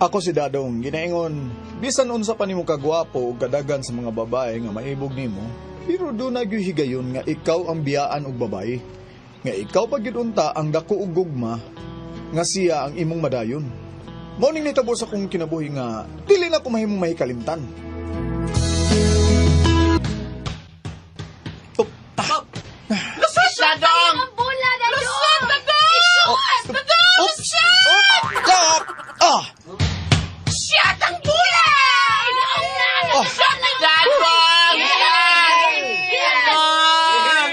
Ako si Dadong, ginaingon, bisan unsa pa nimo kagwapo ug kadagan sa mga babae nga maibog nimo, pero doon na gyud higayon nga ikaw ang biyaan og babae. Nga ikaw pa gyud unta ang dako og gugma nga siya ang imong madayon. Mao ning nitabo sa akong kinabuhi nga dili na ko mahimong mahikalimtan. Oh, Lusot, Dadong! Ang bola, Dadong! Lusot, Dadong! Oops! Stop! Ah! Shot ang bola! Oh! Shot ni Dadong! Yes! Dadong!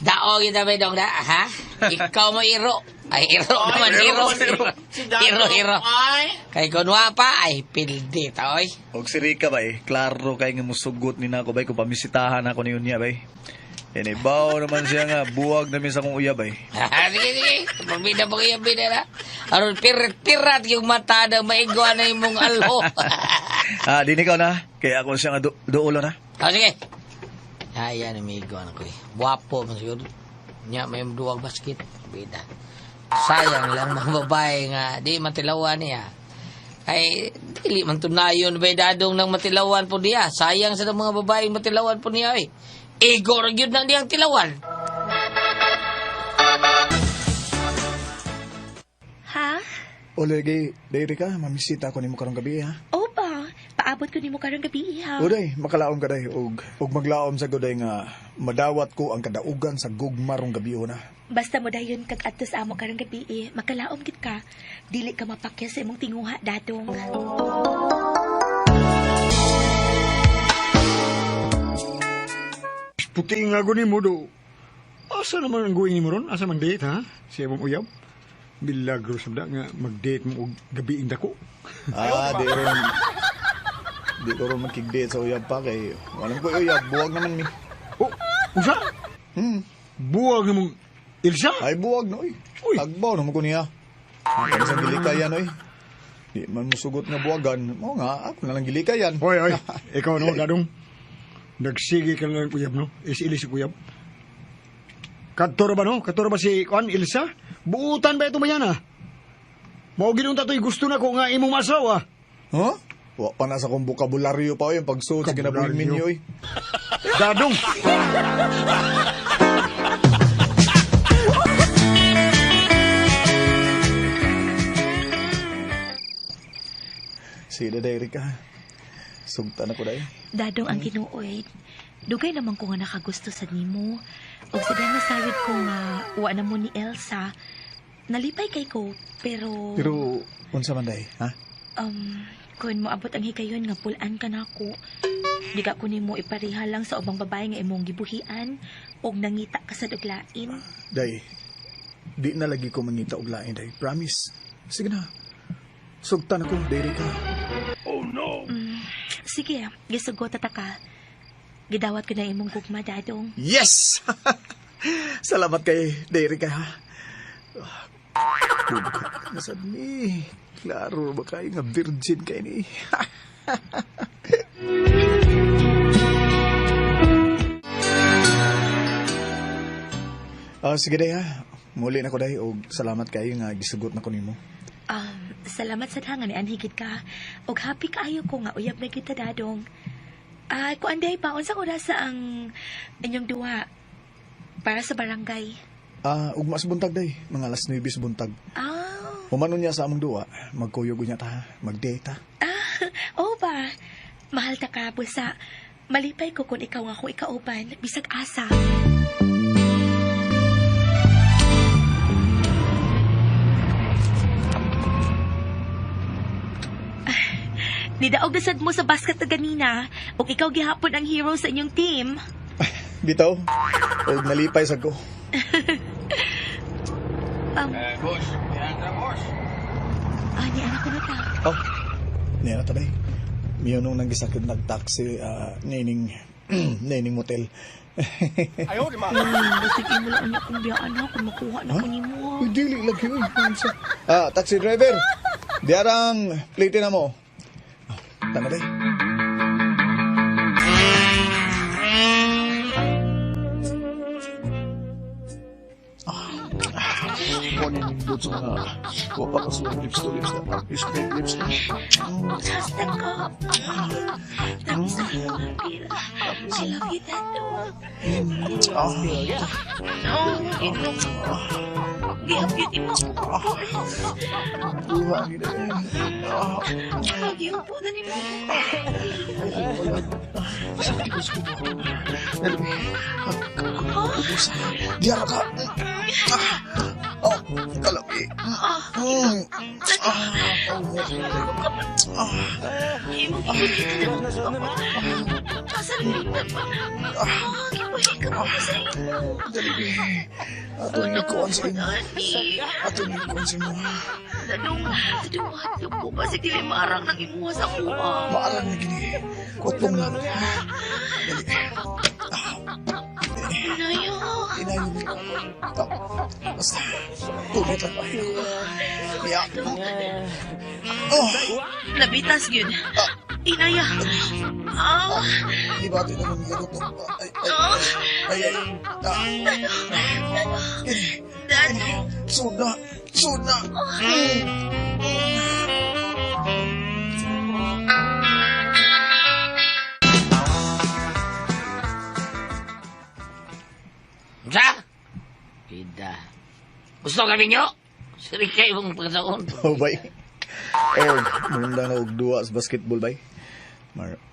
Daog yun na dong da, ha? Ikaw mo iro. Ay, iro naman, iro. Iro, Si Dadong, iro. Iro. Ay! Kay kunwa pa, ay, pildi ta, oy. Og si Rika bay, klaro kay nga musugot ni nako bay kung pamisitahan ako niyon niya bay. Inibaw naman siya nga buwag na sa akong uyab bay. Sige, sige. Pabida pa kayo, bida na. Aron, pirat-pirat yung mata na maigwa na imong alho. Ah, di ikaw na. Kaya ako siya nga duulo na. O, sige. Ayan, amigo, ano ko eh. Wapo man siguro. Nya, may duwag basket. Bida. Sayang lang mga babae nga, di matilawan niya. Ay, dili man tunayon ba dadong ng matilawan po niya. Sayang sa mga babae matilawan po niya eh. Ego ra gyud nang diyang tilawan. Ha? O lagi, day Rika, mamisita ako nimo karong gabi ha. Oo ba? Paabot ko nimo karong gabi, ha? O day, makalaom ka day og maglaom sa day nga madawat ko ang kadaugan sa gugma rong gabi na. Basta mo dayon kag adto sa amo karong gabi, eh, makalaom gid ka. Dili ka mapakya sa imong tinguha, Dadong. Puti nga ko ni mo do. Asa naman ang going ni mo ron? Asa man date ha? Siya mong uyab? Milagro sabda nga mag-date mo og gabi dako. Ah, di ron. Di ko ron makig-date sa uyab pa kay walang ko uyab, buwag naman mi. Oh, usa? Buwag na mong Ilsa? Ay buwag no oy. Uy. Tagbaw naman ko niya. Kaya sa gilikayan oy. Di man musugot nga buwagan. Mao nga ako na lang gilikayan. Hoy, hoy. Ikaw no, dadong. Nagsige ka na lang uyab no? Is-ilis si uyab. Kadto ra ba no? Kadto ra ba si Kuan Ilsa? Buutan ba ito mayan ah? Mao ginunta to'y gusto na ko nga imong masawa. Huh? Wa pa na sa akong bokabularyo pa oy ang pagsuot sa kinabuhing Bokabularyo. minyo oy. Dadong! Sige day Rika. Sugtan ako day. Dadong ang Ginoo, eh. Dugay naman ko nga nakagusto sa nimo. Og sa dahil nasayod ko nga wa na mo ni Elsa, nalipay kay ko, pero Pero unsa man day, ha? Kun moabot ang higayon nga pulan ka nako. Di ka ko nimo ipareha lang sa ubang babae nga imong gibuhian og nangita ka sa duglain. Day. Di na lagi ko mangita og lain day. Promise. Sige na. Sugtan ako, day Rika. Sige, gisugot ta ka. Gidawat ko na imong gugma, Dadong. Yes! Salamat kay day Rika ha. Bughat na sad ni. Klaro ba kayo nga virgin kay ni? Ah, sige day ha. Muli na ko day og salamat kayo nga gisugot na ko nimo. Salamat sa nga ni anhigit ka. Og happy kaayo ko nga uyab na kita, Dadong. Ay, kuan day pa unsang oras ang inyong duwa para sa barangay? Ah, ugma sa buntag day, mga alas 9 sa buntag. Ah, Humano niya sa among duwa, magkuyog niya ta, mag-date ta. ah, oo ba? Mahal ta ka, busa. Malipay ko kung ikaw nga ako ikauban, bisag asa. Ah, Nidaog na sad mo sa basket na ganina, ug ikaw gihapon ang hero sa inyong team. Bitaw, og nalipay sa ko. Boss, yan na, boss. Ah, ni anak ko na ta. Oh, niya na ta day. Miyo nung nanggisakit nag-taxi, ah, nining, nining motel. Basig imo lang niya kung biyaan ha, kung makuha na ko nimo. Uy, dili lagi, uy. Unsa? Ah, taxi driver, diarang plate na mo. Ah, tama day. Ah, ni nindot sa mga wa pa kasuod lips to lips na. Lips to lips. Basta ko. Tapos na kayo apil. I love you, Dadong. Oh, ginoo. Gihapit imo ko. Duha ni na. Giupo na nimo. Diyan ka. Oh, kalabi. Imo gipugita na ko. Asa na yung Ah, gipuhi ka mo sa imo. Dali. Ato ni kuan sa imo. Dani. Ato ni kuan sa imo. Dadong, dadong, hadlok ko kasi dili maarang nang imuha sa kuha. Maarang na gini. Kutong lang. Dali. Inayo. Inayo mo. Basta. Tubit lang ba? Ya. Oh, Labitas yun. Inaya. Ah, di ba ito naman yung to? Ay, ay, ay, ay. Ah. Gini. Dadong. Sud na. Sud na. Sa? Bida. Gusto ka ninyo? Siri kayo mong pagkasaon. Oh, bay. Oh, munda na og duwa sa basketball, bay.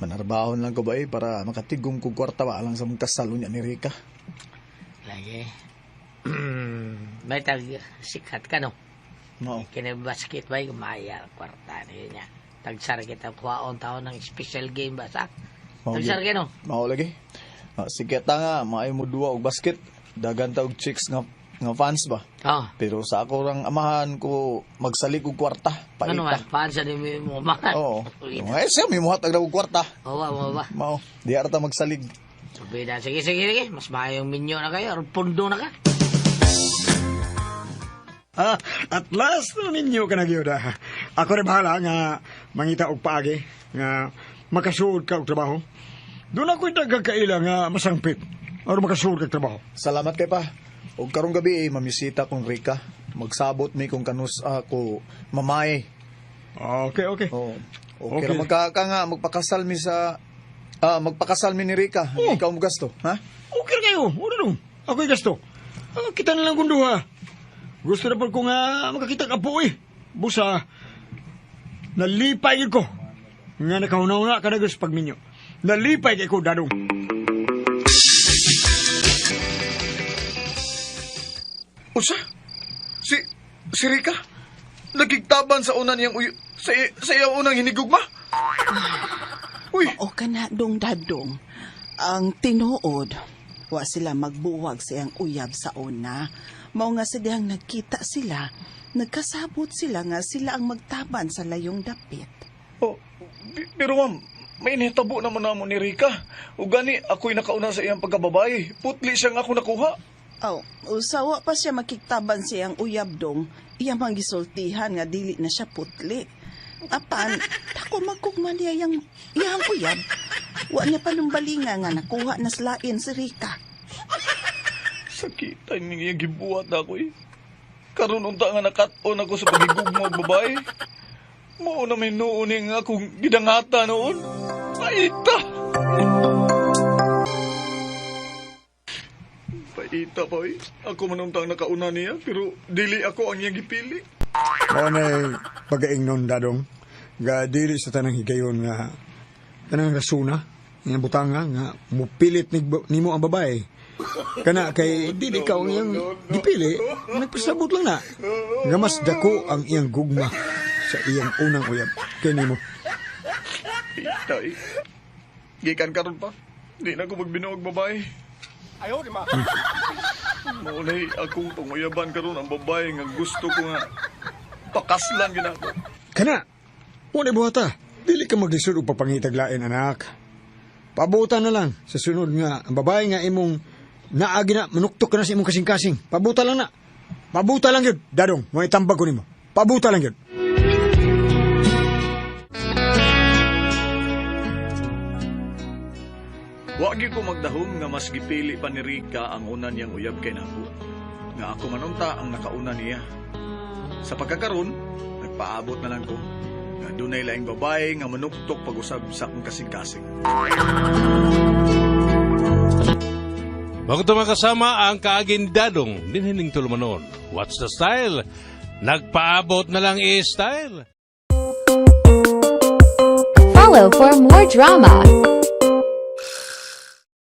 Manarbahon lang ko, bay, para makatigom kog kwarta ba lang sa mong kasal unya ni Rika. Lagi. May tag sikat ka no? No. Kini basket ba maya kwarta niya. Tagsar kita kuhaon taon ng special game ba sa? Mao Tagsar gyud. ka no? Mao lagi. Ah, sige ta nga, maayo mo duwa og basket. Dagan ta og chicks nga nga fans ba. Oh. Pero sa ako rang amahan ko magsalig og kwarta, Ano man, paita. paan sa ni mo man? Oo. Eh, siya may muhatag daw og kwarta. Oo, mo ba? Mao, di arta magsalig. Sabi na, sige, sige, sige. Mas maayong minyo na kayo or pundo na ka. Ah, at last na ninyo ka nagyod ah. Ako rin bahala nga mangita og paagi nga makasuod ka og trabaho. Doon ako'y nagkakaila nga masangpit or makasuod kag trabaho. Salamat kay pa. Og karong gabi eh, mamisita kong Rika. Magsabot mi kung kanus ako mamay. Okay, okay. Oh. Okay, Okay. ra magkaka nga magpakasal mi sa magpakasal mi ni Rika. Oh. Ikaw mo gasto, ha? Okay ra kayo. Wala dong. Ako'y gasto. Ah, kita na lang kung duha. Gusto na po ko nga makakita ka po eh. Busa, nalipay yun ko. Nga nakahunaw nga ka na gusto pagminyo. Nalipay kay ko, dadong. Unsa? Si si Rika? Nagigtaban sa una niyang uy, sa iyang unang hinigugma? Uy, O kana dong dadong. Ang tinuod, wa sila magbuwag sa iyang uyab sa una. Mao nga sa dihang nagkita sila, nagkasabot sila nga sila ang magtaban sa layong dapit. Oh, pero ma'am, may inhitabo naman namo ni Rika. O gani, ako'y nakauna sa iyang pagkababae. Putli siyang ako nakuha. Aw, usawa pa siya makiktaban sa iyang uyab dong, iya mang gisultihan nga dili na siya putli. Apan, tako magkugma niya yang iyang uyab. Wa niya panumbalinga nga nakuha na slain si Rika. Sakitan niya gibuhat ako eh. Karon unta nga nakat-on ako sa pagigugma og babae. Mao na may noon nga akong gidangata noon. Paita! Paita pa eh. Ako man untang nakauna niya, pero dili ako ang iyang gipili. Mao na pagaingnon dadong. Nga dili sa tanang higayon nga tanang rasuna nga butanga nga mupilit nimo ang babae. Kana kay dili ka ang iyang gipili, nagpasabot lang na. Nga mas dako ang iyang gugma sa iyang unang uyab kay nimo. Paita eh. Gikan karon pa. Di na ko magbinuog babae. Ayaw, di ma. Maulay akong panguyaban karon ang babae nga gusto ko nga pakaslan gina ako. Kana, wala buhata. Dili ka maglisod og papangitag lain, anak. Pabutan na lang sa sunod nga ang babae nga imong naagi na manuktok ka na sa imong kasing-kasing. Pabuta lang na. Pabuta lang yun. Dadong, mo itambag ko nimo. Pabuta lang yun. Wa gyud ko magdahom nga mas gipili pa ni Rika ang una niyang uyab kay nako. Nga ako man unta ang nakauna niya. Sa pagkakaron, nagpaabot na lang ko nga dunay laing babae nga manuktok pag-usab sa akong kasing-kasing. Bago ito makasama ang kaagin dadong dinhining tulumanon. What's the style? Nagpaabot na lang i-style. Follow for more drama.